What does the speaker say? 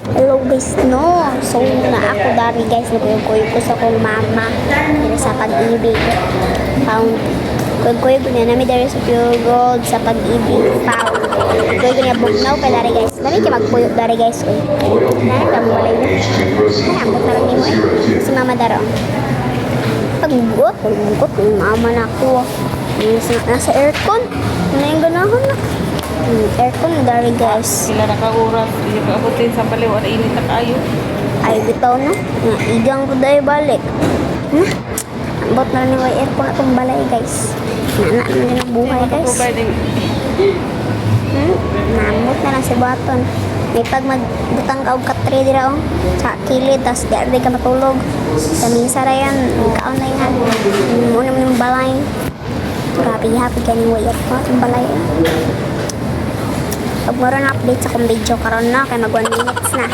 Hello guys, no. So na ako dari guys, nagkuyog ko sa akong mama diri sa Pag-ibig Found. Kuyog-kuyog niya nami dari sa Puregold sa Pag-ibig Found. Kuyog niya bugnaw kay dari guys. Dali kay magpuyog dari guys oy. Na ka mo balay na. Ay, ambot na lang nimo eh. Si mama daro. Pagbuot, pagbuot, mama na ako. Nasa aircon. Ano yung ganahan na? Aircon na dari guys. Sila na ka oras, hindi ka abutin sa baliw, at init na kaayo. Ay, bitaw na. Nga, igang po dahil balik. Na, ambot na lang ni aircon atong balay guys. Na, na, na, na buhay guys. Provide Naambot na lang si Baton. May pag magbutang ka og katre dira oh, sa kilid, tas di arday ka matulog. Sa misa ra yan, kaon na yan. Muna mo yung balay. Grabe, happy ka ni aircon atong balay. Eh. Pag meron update sa akong video karon na, kay mag 1 minutes na.